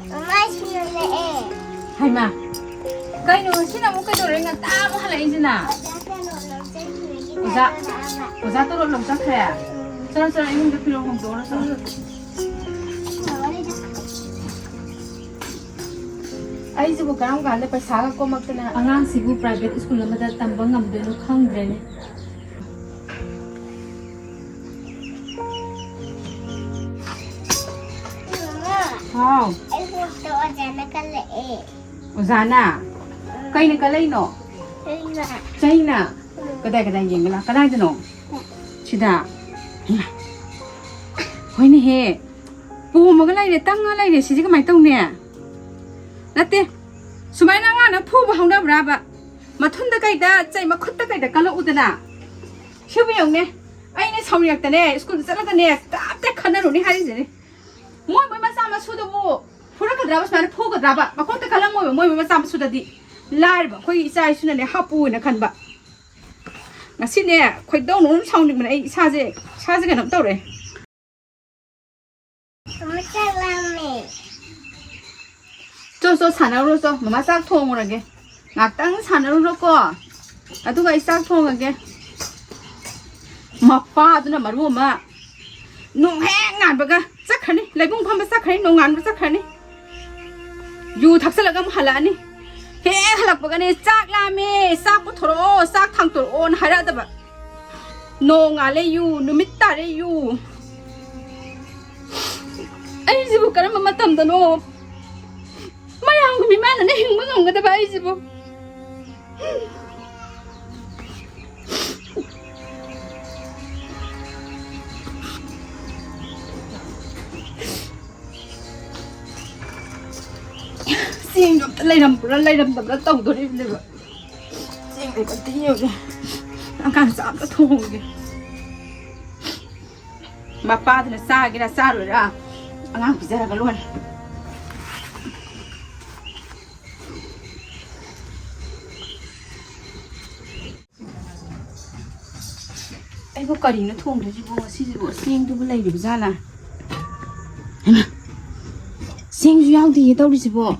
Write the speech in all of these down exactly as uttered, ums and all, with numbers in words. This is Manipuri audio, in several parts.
ꯃꯃꯥ, ꯁꯤꯡꯅ ꯂꯥꯛꯑꯦ꯫ ꯍꯩꯃꯥ, ꯀꯩꯅꯣ ꯁꯤꯅ ꯑꯃꯨꯛ ꯀꯩꯗꯧꯔꯦ? ꯉꯟꯇꯥ ꯑꯃꯨꯛ ꯍꯜꯂꯛꯏꯁꯤꯅ? ꯑꯣꯖꯥ ꯀꯩꯅꯣ ꯂꯧꯖꯈꯤꯕꯒꯤ ꯑꯣꯖꯥ, ꯇꯥꯏꯞꯇ ꯂꯥꯛꯑꯕ꯫ ꯑꯣꯖꯥ ꯇꯣꯂꯣꯞ ꯂꯧꯖꯈ꯭ꯔꯦ? ꯎꯝ꯫ ꯆꯠꯂꯣ, ꯆꯠꯂꯣ, ꯏꯃꯨꯡꯗ ꯐꯤꯔꯣꯜ ꯍꯣꯡꯗꯣꯛꯎꯔꯣ, ꯆꯠꯂꯣ꯫ ꯎꯝ꯫ ꯑꯩꯁꯤꯕꯨ ꯀꯔꯝ ꯀꯥꯟꯗ ꯄꯩꯁꯥꯒ ꯀꯣꯝꯃꯛꯇꯅ ꯑꯉꯥꯡꯁꯤꯕꯨ private school ꯑꯃꯗ ꯇꯝꯕ ꯉꯝꯗꯣꯏꯅꯣ ꯈꯪꯗ꯭ꯔꯦꯅꯦ꯫ ꯃꯃꯥ, ꯍꯥꯎ꯫ ꯑꯩ ꯈꯣꯡꯎꯞꯇꯣ ꯑꯣꯖꯥꯅ ꯀꯜꯂꯛꯑꯦ꯫ ꯑꯣꯖꯥꯅ? ꯎꯝ꯫ ꯀꯩꯅ ꯀꯜꯂꯛꯏꯅꯣ? ꯆꯩꯅ꯫ ꯆꯩꯅ? ꯎꯝ꯫ ꯀꯗꯥꯏ, ꯀꯗꯥꯏ ꯌꯦꯡꯒꯦ ꯂꯥꯎ? ꯀꯗꯥꯏꯗꯅꯣ? ꯁꯤꯗ꯫ ꯁꯤꯗ? ꯍꯩꯃꯥ꯫ ꯍꯣꯏꯅꯦꯍꯦ꯫ ꯄꯣꯝꯃꯒ ꯂꯩꯔꯦ, ꯇꯪꯉ ꯂꯩꯔꯦ꯫ ꯁꯤꯗꯤ ꯀꯃꯥꯏꯅ ꯇꯧꯅꯤ? ꯅꯠꯇꯦ꯫ ꯁꯨꯃꯥꯏꯅ ꯑꯉꯥꯡꯅ ꯐꯨꯕ ꯍꯧꯅꯕ꯭ꯔꯥꯕ? ꯃꯊꯨꯟꯗ ꯀꯩꯗ, ꯆꯩ ꯃꯈꯨꯠꯇ ꯀꯩꯗ ꯀꯜꯂꯛꯎꯗꯅ꯫ ꯁꯤꯕꯨ ꯌꯦꯡꯉꯨꯅꯦ꯫ ꯑꯩꯅ ꯁꯥꯎꯅꯤꯡꯉꯛꯇꯅꯦ, ꯁ꯭ꯀꯨꯜꯗ ꯆꯠꯂꯒꯅꯦ, ꯇꯞꯇ ꯈꯟꯅꯔꯨꯅꯤ ꯍꯥꯏꯔꯤꯁꯤꯅꯦ꯫ ꯃꯣꯏ ꯃꯣꯏ ꯃꯆꯥ ꯃꯁꯨꯗꯨꯕꯨ ꯐꯨꯔꯛꯀꯗ꯭ꯔꯕ, ꯁꯨꯃꯥꯏꯅ ꯐꯨꯒꯗ꯭ꯔꯕ? ꯃꯈꯣꯡꯗ ꯀꯜꯂꯝꯃꯣꯏꯕ ꯃꯣꯏ ꯃꯣꯏ ꯃꯆꯥ ꯃꯁꯨꯗꯗꯤ꯫ ꯂꯥꯏꯔꯕ ꯑꯩꯈꯣꯏꯒꯤ ꯏꯆꯥ ꯏꯁꯨꯅꯅꯦ ꯍꯥꯞꯄꯨꯅ ꯈꯟꯕ꯫ ꯉꯁꯤꯅꯦ, ꯈꯣꯏꯗꯧ ꯅꯣꯡ ꯁꯥꯎꯅꯤꯡꯕꯅꯦ ꯑꯩ ꯏꯁꯥꯁꯦ, ꯏꯁꯥꯁꯦ ꯀꯩꯅꯣꯝ ꯇꯧꯔꯦ꯫ ꯑꯃ ꯆꯥꯛ ꯂꯥꯝꯃꯦ꯫ ꯆꯣ, ꯆꯣ, ꯁꯥꯟꯅꯔꯨꯔꯣ, ꯆꯣ꯫ ꯃꯃꯥ ꯆꯥꯛ ꯊꯣꯡꯉꯨꯔꯒꯦ꯫ ꯉꯥꯛꯇꯪ ꯁꯥꯟꯅꯔꯨꯔꯣꯀꯣ꯫ ꯑꯗꯨꯒ ꯑꯩ ꯆꯥꯛ ꯊꯣꯡꯉꯒꯦ꯫ ꯃꯄꯥꯗꯨꯅ ꯃꯔꯨ ꯑꯃ ꯅꯣꯡ ꯍꯦꯛ ꯉꯥꯟꯕꯒ ꯆꯠꯈ꯭ꯔꯅꯤ꯫ ꯂꯩꯕꯨꯡ ꯐꯝꯕ ꯆꯠꯈ꯭ꯔꯅꯤ, ꯅꯣꯡꯉꯥꯟꯕ ꯆꯠꯈ꯭ꯔꯅꯤ꯫ ꯌꯨ ꯊꯛꯆꯜꯂꯒ ꯑꯃꯨꯛ ꯍꯜꯂꯛꯑꯅꯤ꯫ ꯍꯦꯛ ꯍꯜꯂꯛꯄꯒꯅꯦ, "ꯆꯥꯛ ꯂꯥꯝꯃꯦ, ꯆꯥꯛ ꯄꯨꯊꯣꯔꯛꯑꯣ, ꯆꯥꯛ ꯊꯥꯡꯇꯣꯔꯛꯑꯣꯅ" ꯍꯥꯏꯔꯛꯑꯗꯕ꯫ ꯅꯣꯡꯉꯥꯜꯂꯦ ꯌꯨ, ꯅꯨꯃꯤꯠ ꯇꯥꯔꯦ ꯌꯨ꯫ ꯑꯩꯁꯤꯕꯨ ꯀꯔꯝꯕ ꯃꯇꯝꯗꯅꯣ ꯃꯌꯥꯝꯒ ꯃꯤꯃꯥꯟꯅꯅ ꯍꯤꯡꯕ ꯉꯝꯒꯗꯕ ꯑꯩꯁꯤꯕꯨ? ꯆꯦꯡꯗꯣ ꯑꯝꯇ ꯂꯩꯔꯝꯕ꯭ꯔꯥ ꯂꯩꯔꯝꯗꯕ꯭ꯔꯥ ꯇꯧꯗꯣꯔꯤꯕꯅꯦꯕ꯫ ꯆꯦꯡꯗꯣ ꯑꯝꯇ ꯍꯦꯛꯎꯒꯦ꯫ ꯑꯉꯥꯡ ꯆꯥꯛ ꯑꯝꯇ ꯊꯣꯡꯒꯦ꯫ ꯃꯄꯥꯗꯨꯅ ꯆꯥꯒꯦꯔꯥ ꯆꯥꯔꯣꯏꯔꯥ ꯑꯉꯥꯡ ꯄꯤꯖꯔꯒ ꯂꯣꯏꯔꯦ꯫ ꯑꯩꯕꯨ ꯀꯔꯤꯅꯣ ꯊꯣꯡꯗꯣꯏꯁꯤꯕꯣ ꯉꯁꯤꯁꯤꯕꯨ? ꯆꯦꯡꯗꯨꯕꯨ ꯂꯩꯔꯤꯕ ꯖꯥꯠꯂꯥ? ꯍꯩꯃꯥ! ꯆꯦꯡꯁꯨ ꯌꯥꯎꯗꯤꯌꯦ ꯇꯧꯔꯤꯁꯤꯕꯣ꯫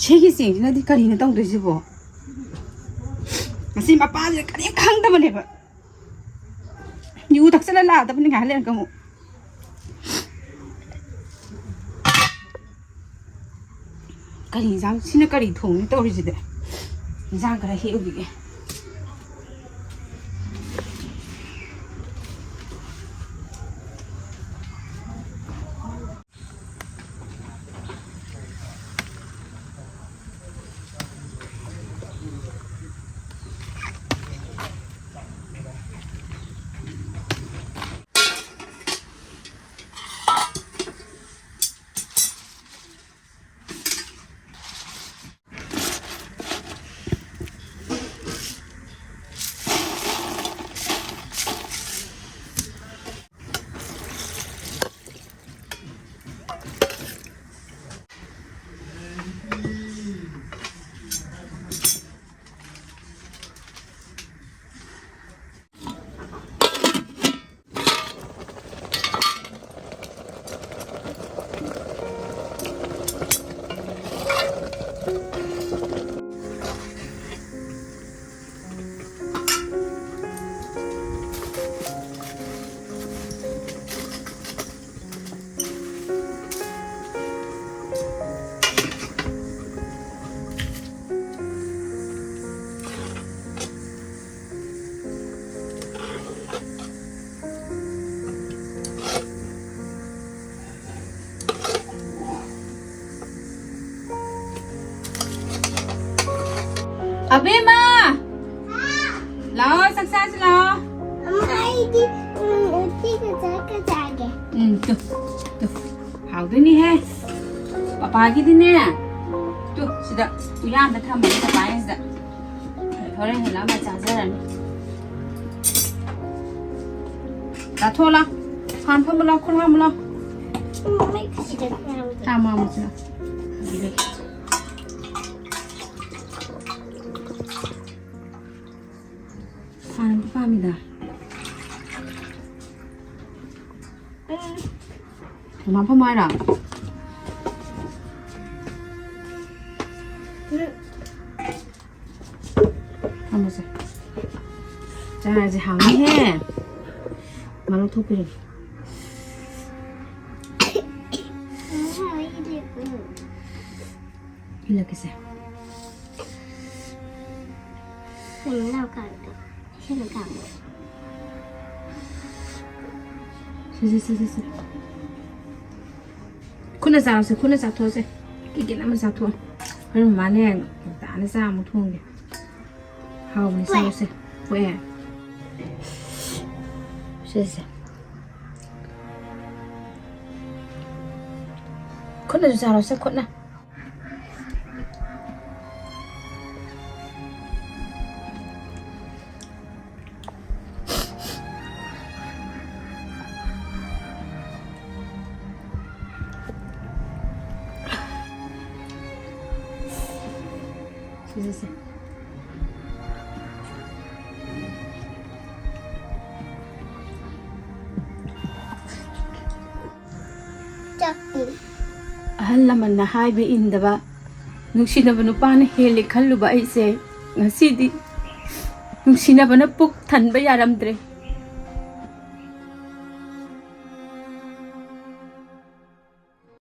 ꯁꯤꯒꯤ ꯆꯦꯡꯁꯤꯅꯗꯤ ꯀꯔꯤꯅꯣ ꯇꯧꯗꯣꯏꯁꯤꯕꯣ? ꯉꯁꯤ ꯃꯄꯥꯁꯤꯗ ꯀꯔꯤꯝ ꯈꯪꯗꯕꯅꯦꯕ꯫ ꯌꯨ ꯊꯛꯆꯜꯂ ꯂꯥꯛꯑꯗꯕꯅꯤ ꯉꯥꯏꯍꯥꯛ ꯂꯩꯔꯒ ꯑꯃꯨꯛ꯫ ꯀꯔꯤ ꯏꯟꯖꯥꯡ? ꯁꯤꯅ ꯀꯔꯤ ꯊꯣꯡꯅꯤ ꯇꯧꯔꯤꯁꯤꯗꯤ? ꯏꯟꯖꯥꯡ ꯈꯔ ꯍꯦꯛꯎꯈꯤꯒꯦ꯫ ꯑꯕꯦꯝꯃ! ꯂꯥꯛꯑꯣ, ꯆꯥꯛ ꯆꯥꯁꯤ ꯂꯥꯛꯑꯣ꯫ ꯑꯃ, ꯑꯩꯗꯤ, ꯎꯝ, ꯎꯇꯤꯒ ꯆꯥꯛꯀ ꯆꯥꯒꯦ꯫ ꯎꯝ, ꯇꯨ, ꯇꯨ꯫ ꯍꯥꯎꯗꯣꯏꯅꯤꯍꯦ꯫ ꯄꯄꯥꯒꯤꯗꯤꯅꯦ꯫ ꯇꯨ, ꯁꯤꯗ ꯎꯌꯥꯟꯗ ꯊꯝꯃꯒꯦ, ꯄꯄꯥꯒꯤꯁꯤꯗ꯫ ꯍꯣꯔꯦꯟ ꯍꯜꯂꯛꯑ ꯃꯥꯏ ꯆꯥꯖꯔꯅꯤ꯫ ꯂꯥꯊꯣꯛꯑꯣ ꯂꯥꯎ꯫ ꯐꯥꯟ ꯐꯝꯃꯨ ꯂꯥꯎ, ꯈꯨꯠ ꯍꯥꯝꯃꯨ ꯂꯥꯎ꯫ ꯎꯝ, ꯃꯩ ꯈꯖꯤꯛꯇꯪ ꯌꯥꯎꯗꯦ꯫ ꯆꯥꯝꯃ ꯑꯃꯁꯤꯅ꯫ ꯐꯥꯟꯗꯤ ꯄꯥꯝꯃꯤꯗ꯫ ꯎꯝ꯫ ꯃꯃꯥ ꯐꯝꯃꯣ ꯍꯥꯏꯔꯣ? ꯎꯝ꯫ ꯐꯝꯃꯁꯦ꯫ ꯆꯥꯔꯁꯦ, ꯍꯥꯎꯅꯤꯍꯦ꯫ ꯃꯔꯨ ꯊꯣꯛꯄꯤꯔꯒꯦ꯫ ꯎꯝ, ꯍꯥꯎꯋꯦ, ꯏꯗꯤ꯫ ꯎꯝ꯫ ꯏꯜꯂꯛꯀꯦꯁꯦ꯫ ꯀꯩꯅꯣ ꯂꯥꯎ ꯀꯥꯡꯗꯣ꯫ ꯏꯁꯩ ꯀꯥꯡꯗꯣ꯫ ꯁꯦ, ꯁꯦ, ꯁꯦ, ꯁꯦ, ꯁꯦ꯫ ꯈꯨꯠꯅ ꯆꯥꯔꯁꯦ, ꯈꯨꯠꯅ ꯆꯥꯊꯣꯛꯑꯁꯦ꯫ ꯀꯤꯀꯤꯅ ꯑꯃ ꯆꯥꯊꯣꯛꯑꯣ꯫ ꯍꯣꯔꯦꯟ ꯃꯃꯥꯅꯦ ꯉꯟꯇꯥꯅ ꯆꯥ ꯑꯃꯨꯛ ꯊꯣꯡꯒꯦ꯫ ꯍꯥꯎꯕꯅꯤ, ꯆꯥꯔꯁꯦ꯫ ꯄꯣꯛꯑꯦ꯫ ꯁꯦ, ꯁꯦ꯫ ꯈꯨꯠꯅꯁꯨ ꯆꯥꯔꯁꯦ, ꯈꯨꯠꯅ꯫ ꯁꯤꯁꯦ꯫ ꯆꯥꯛꯇꯤ꯫ ꯑꯍꯜ ꯂꯃꯟꯅ ꯍꯥꯏꯕ ꯏꯟꯗꯕ ꯅꯨꯡꯁꯤꯅꯕ ꯅꯨꯄꯥꯅ ꯍꯦꯜꯂꯦ ꯈꯜꯂꯨꯕ ꯑꯩꯁꯦ ꯉꯁꯤꯗꯤ ꯅꯨꯡꯁꯤꯅꯕꯅ ꯄꯨꯛ ꯊꯟꯕ ꯌꯥꯔꯝꯗ꯭ꯔꯦ꯫